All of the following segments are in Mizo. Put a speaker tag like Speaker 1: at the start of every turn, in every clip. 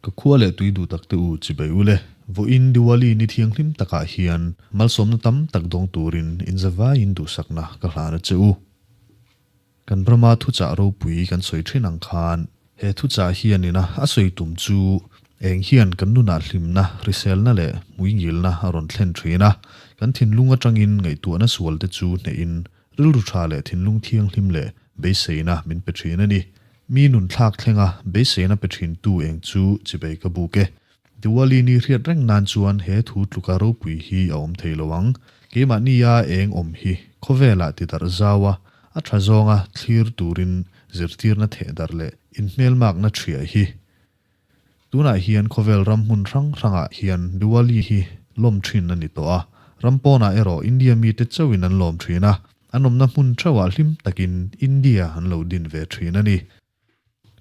Speaker 1: Ka khua leh tui duh tak te u chibai u le. Vawiin Diwali ni thianghlim takah hian malsawmna tam tak dawng turin inzavaiin duhsakna ka hlan a che u. Kan rama thuchah ropui kan sawi thin ang khan he thuchah hian ina a sawi tum chu eng hian kan nunah hlimna, hriselna leh hmuingilna a rawn thlen thin a, kan thinlung atangin ngaihtuahna sual te chu hnehin rilru tha leh thinlung thianghlim leh beiseina min pe thin a ni. Mi nun thlak thlenga beiseina pe thintu eng chu chibei ka buk e. Diwali ni hriat reng nan chuan he thu tluka ropui hi a awm thei lo ang. Keimahnia eng awm hi khawvelah ti darh zau a, a tha zawnga thlir turin zirtirna theh darh leh inhmelmakna ṭhia hi. Tunah hian khawvel ram hmun hrang hrangah hian Diwali hi lawm ṭhin a ni tawh a, ram pawnah erawh India mite chauhin an lawm ṭhin a, an awmna hmun ṭheuhah hlim takin India an lo din ve ṭhin a ni.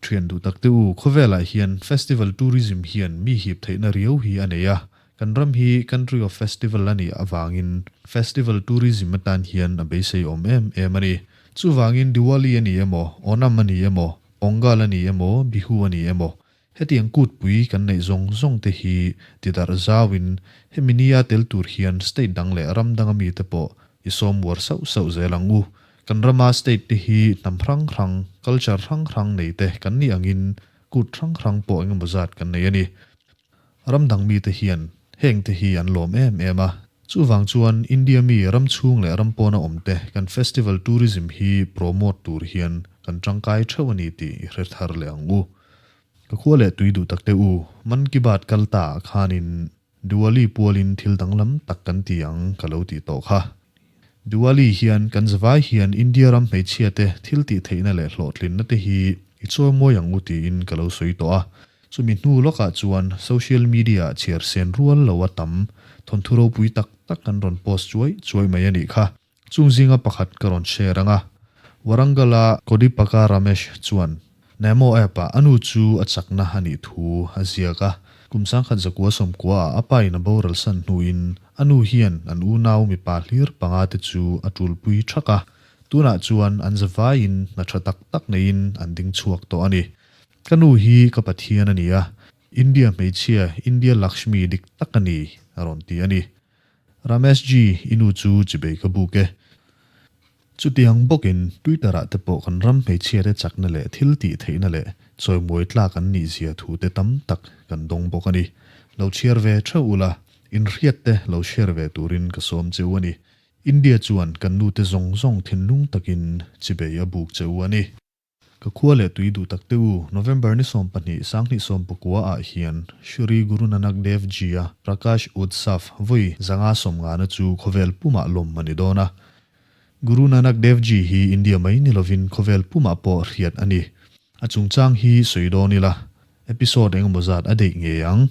Speaker 1: Thian duh tak te u, khawvelah hian festival tourism hian mi hip theihna riau hi a nei a, kan ram hi country of festival a nih avangin festival tourism atan hian a beisei awm em em a ni. Chuvangin Diwali a ni emaw, Onam a ni emaw, Pongal a ni emaw, Bihu a ni emaw, hetiang kutpui kan neih zawng zawng te hi tidarh zauin hemi nia tel tur hian state dang leh ram danga mite pawh i sawm uar sauh sauh zel ang u. Kan rama state te hi hnam hrang hrang, culture hrang hrang nei te kan nih angin kut hrang hrang pawh engemaw zat kan nei a ni. Ram dang mite hian heng te hi an lawm em em a, chuvang chuan India mi ram chhung leh ram pawna awm te kan festival tourism hi promote tur hian kan tangkai theuh a ni tih i hre thar leh ang u. Ka khua leh tui duh tak te u, Man Ki Baat kal ta ah khanin Diwali pualin thil danglam tak kan ti ang ka lo tih tawh kha. Diwali hian kan zavai hian India ram hmeichhia te thil tih theihna leh hlawhtlinna te hi i chawimawi ang u tiin ka lo sawi tawh a. Chumi hnu lawkah chuan social media ah chhiar sen rual lo a tam thawnthu ropui tak tak kan rawn post chuai chuai mai a nih kha. Chung zinga pakhat ka rawn share ang a, Warangal-a Kodipaka Ramesh chuan Nemo app-ah a nu chu a chakna a nih thu a ziak a. Kum 1990 ah a pa in a boral san hnuin a nu hian an unau mipa hlir panga te chu a tulpui thak a, tunah chuan an zavaiin hna tha tak tak neiin an ding chhuak tawh a ni. Ka nu hi ka Pathian a ni a, India hmeichhia India Lakshmi dik tak a ni, a rawn ti a ni. Ramesh ji, i nu chu chibei ka buk e. Chutiang bawkin Twitter ah te pawh kan ram hmeichhia te chakna leh thil tih theihna leh chawimawi tlak an nih zia thu te tam tak kan dawng bawk a ni. Lo chhiar ve theuh ula, inhriat te lo share ve turin ka sawm che u a ni. India chuan kan nu te zawng zawng thinlung takin chibei a buk che u a ni. Ka khua leh tui duh tak te u, November ni 12 2019 ah hian Shri Guru Nanak Dev Ji-a Prakash Utsav vawi 150na chu khawvel pumah lawm a ni dawn a. Guru Nanak Dev Ji hi India mai ni lovin khawvel pumah pawh hriat a ni. A chungchang hi sawi dawn ila, episode engemaw zat a deih ngei ang.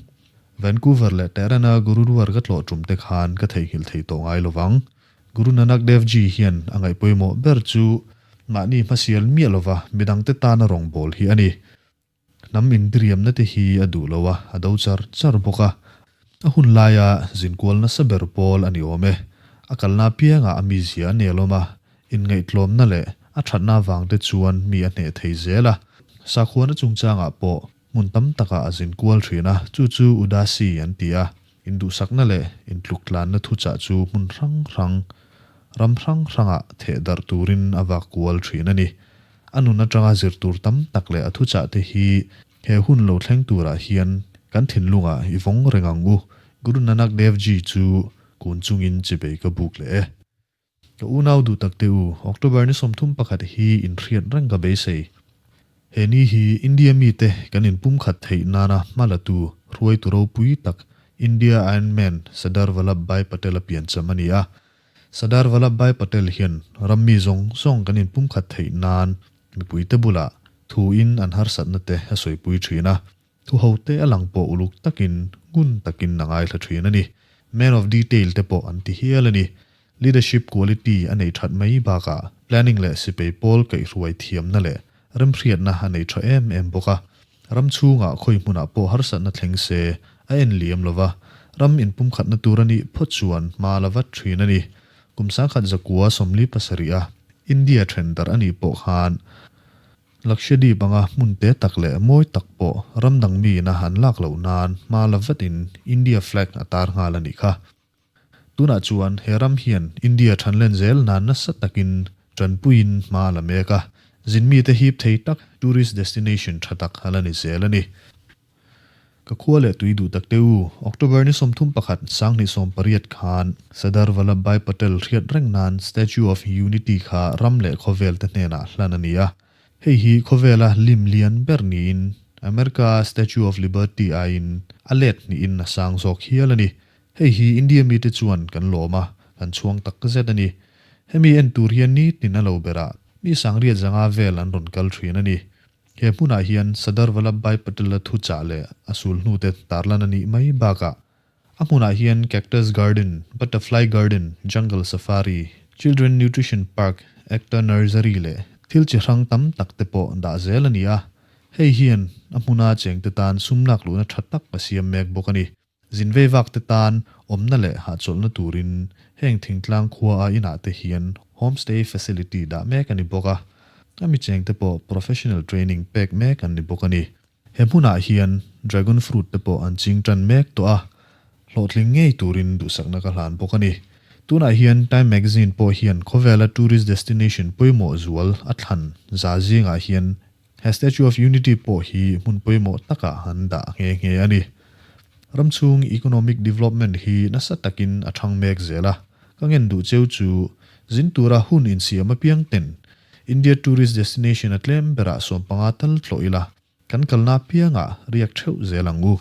Speaker 1: Vancouver leh Tehran-a Gurudwar ka tlawh tum te khan ka theihnghilh thei tawh ngai lovang. Guru Nanak Dev Ji hian a ngaih pawimawh ber chu mahni hmasial miah lova midangte tana rawngbâwl hi a ni. Hnam indiriamna te hi a duh lo a, a do char char bawk a. A hun laia zinkual nasa ber pawl a ni awm e. A kalna apiangah a mizia a nelawm a, inngaihtlawmna leh a thatna avangte chuan mi a hneh thei zel a. Sakhuana chungchangah pawh Hmun tam takah a zin kual thin a, chu chu Udasi an ti a. Induhsakna leh intluktlanna thuchah chu hmun hrang hrang, ram hrang hrangah theh darh turin a vak kual thin a ni. A nun atanga zir tur tam tak leh a thuchah te hi he hun lo thleng turah hian kan thinlungah i vawng reng ang u. Guru Nanak Dev Ji chu kun chungin chibei ka buk leh e. Ka unau duh tak te u, October ni 31 hi inhriat reng ka beisei. He ni hi India mite kan inpumkhat theih nana hma latu hruaitu ropui tak India Iron Man Sardar Vallabhbhai Patel a piancham a ni a. Sardar Vallabhbhai Patel hian ram mi zawng zawng kan inpumkhat theih nan mipuite bulah thuin an harsatna te a sawipui thin a. Thu ho te a lang pawh uluk takin, ngun takin a ngaithla thin a ni. Man of detail te pawh an ti hial a ni. Leadership quality a nei that mai bakah planning leh sipei pawl kaihhruai thiamna leh remhriatna a nei tha em em bawk a. Ram chhungah khawi hmunah pawh harsatna thleng se a en liam lova, ram inpumkhatna tur a nih phawt chuan hma la vat thin a ni. Kum 1947 a India then darh a nih pawh khan. Lakshadweep anga hmun te tak leh mawi tak pawh ram dang miin a han lak loh nan hma la vatin India flag a tar nghal a nih kha. Tunah chuan he ram hian India thanlen zel nan nasa takin tanpuiin hma a la mek a, zin mite hip thei tak tourist destination tha tak a la ni zel a ni. Ka khua leh tui duh tak teh u, October ni 31 2018 khan Sardar Vallabhbhai Patel hriat reng nan Statue of Unity kha ram leh khawvel te hnenah hlan a ni a. Hei hi khawvela lim lian ber niin America Statue of Liberty aiin a let hnihin a sang zawk hial a ni. Hei hi India mite chuan kan lawm a, kan chhuang tak zet a ni. Hemi en tur hian nitin a lo berah mi sangriat zanga vel an rawn kal thin a ni. He hmunah hian Sardar Vallabhbhai Patel-a thuchah leh a sul hnute tarlan a nih mai bakah a hmunah hian Cactus Garden, Butterfly Garden, Jungle Safari, Children Nutrition Park, Ekta Nursery leh thil chi hrang tam tak te pawh dah zel a ni a. Hei hian a hmuna chengte tan sum lak luhna tha tak a siam mek bawk a ni. Zin vei vak te tan awmna leh hahchawlhna turin heng thingtlang khua a inah te hian homestay facility dah mek a ni bawk a, a mi cheng te pawh professional training pek mek an ni bawk a ni. He hmunah hian dragon fruit te pawh an ching tan mek tawh a, hlawhtling ngei turin duhsakna ka hlan bawk a ni. Tunah hian Time Magazine pawh hian khawvela tourist destination pawimawh zual a thlan za zingah hian He Statue of Unity pawh hi hmun pawimawh takah an dah nghe nghe a ni. Ram chhung economic development hi nasa takin a thang mek zel a, ka ngen duh cheu chu zin tura hun insiam apiang ten India tourist destination a tlem berah 15 tal tlawh ila, kan kalna apiangah riak theuh zel ang u.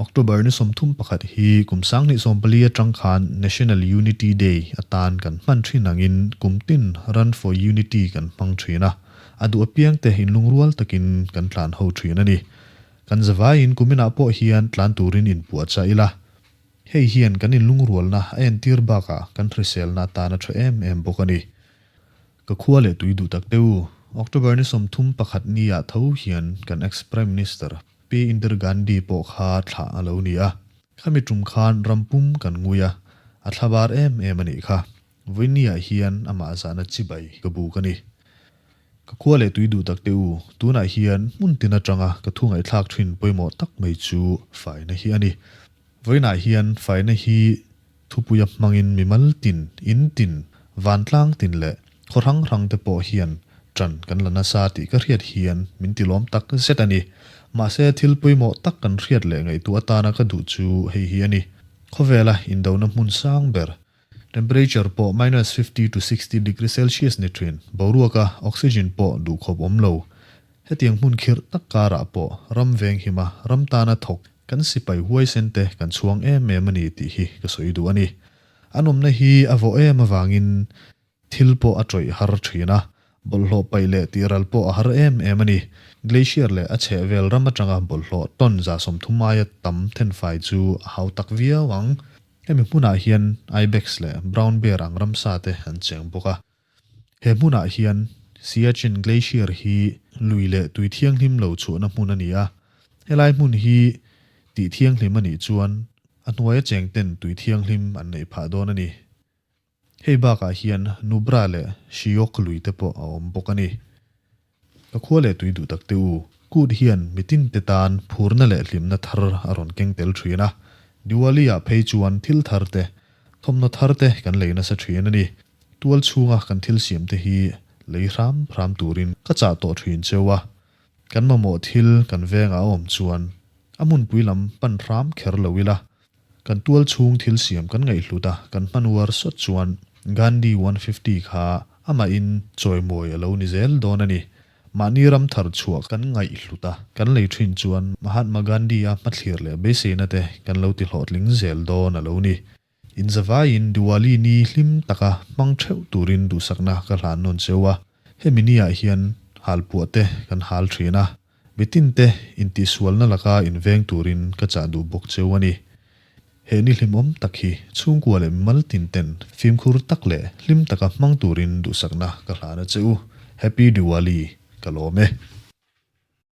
Speaker 1: October ni 31 hi kum 2014 atang khan National Unity Day atan kan hman thin angin kum tin Run for Unity kan hmang thin a, a duh apiang te inlungrual takin kan tlan ho thin a ni. Kan zavaiin kuminah pawh hian tlan turin inpuahchah ila, hei hian kan inlungrualna a entir bakah kan hriselna atan a tha em em bawk a ni. Ka khua leh tui duh tak teh u, October ni 31 ni ah tho hian kan ex-Prime Minister Pi Indira Gandhi pawh kha thlah a lo ni a, khami tum khan rampum kan ngui a, a thla bar em em a nih kha. Vawinia hian amah zahna chibai ka buk a ni. Ka khua leh tui duh tak teh u, tunah hian hmun tin atanga ka thu ngaihthlak thin pawimawh tak mai chu faina hi a ni. Vawiinah hian faina hi thupuia hmangin mimal tin, in tin, vantlang tin leh khaw hrang hrang te pawh hian ṭan kan la nasa tih ka hriat hian min ti lawm tak zet a ni. Mahse thil pawimawh tak kan hriat leh ngaihtuah atana ka duh chu hei hi a ni. Khawvela indona hmun sang ber, temperature pawh minus 50 to 60 degree celsius ni ṭhin, boruaka oxygen pawh duhkhawp awm lo, Hetiang hmun khirh tak karah pawh ram veng hima ram tana thawk kan sipai huaisen te kan chhuang em em a ni tih hi ka sawi duh a ni. An awmna hi a vawh em avangin thil pawh a tawih har thin a, bawlhhlawh paih leh tihral pawh a har em em a ni. Glacier leh a chhehvel ram atanga bawlhhlawh ton 30 aia tam thenfai chu a hau tak viau ang. Hemi hmunah hian ibex leh brown bear ang ramsa te an cheng bawk a. He hmunah hian Siachen Glacier hi lui leh tui thianghlim lo chhuahna hmun a ni a. Helai hmun hi tih thianghlim a nih chuan a hnuaia cheng ten tui thianghlim an neih phah dawn a ni. Hei bakah hian Nubra leh Shyok lui te pawh a awm bawk a ni. Ka khua leh tui duh tak te u, kut hian mitin te tan phurna leh hlimna thar a rawn keng tel thin a. Diwali ah phei chuan thil thar te, thawmhnaw thar te kan lei nasa thin a ni. Tual chhunga kan thil siam te hi lei hram hram turin ka chah tawh thin cheu a. Kan mamawh thil kan vengah a awm chuan a hmunpui lam pan hram kher lo ila. Kan tual chhung thil siam kan ngaihhlut a, kan hman uar sawt chuan Gandhi 150 kha amahin chawimawi a lo ni zel dawn a ni. Mahni ram thar chhuah kan ngaihhlut a, kan lei thin chuan Mahatma Gandhi-a hmathlir leh beiseina te kan lo ti hlawhtling zel dawn a lo ni. Inzavaiin Diwali ni hlim taka hmang theuh turin duhsakna ka hlan nawn cheu a, hemi niah hian halpuah te kan hal thin a, Mitin te intihsualna laka inveng turin ka chah duh bawk cheu a ni. He ni hlimawm tak hi chhungkua leh mimal tin ten fimkhur tak leh hlim taka hmang turin duhsakna ka hlan a che u. Happy Diwali! Ka lawm e.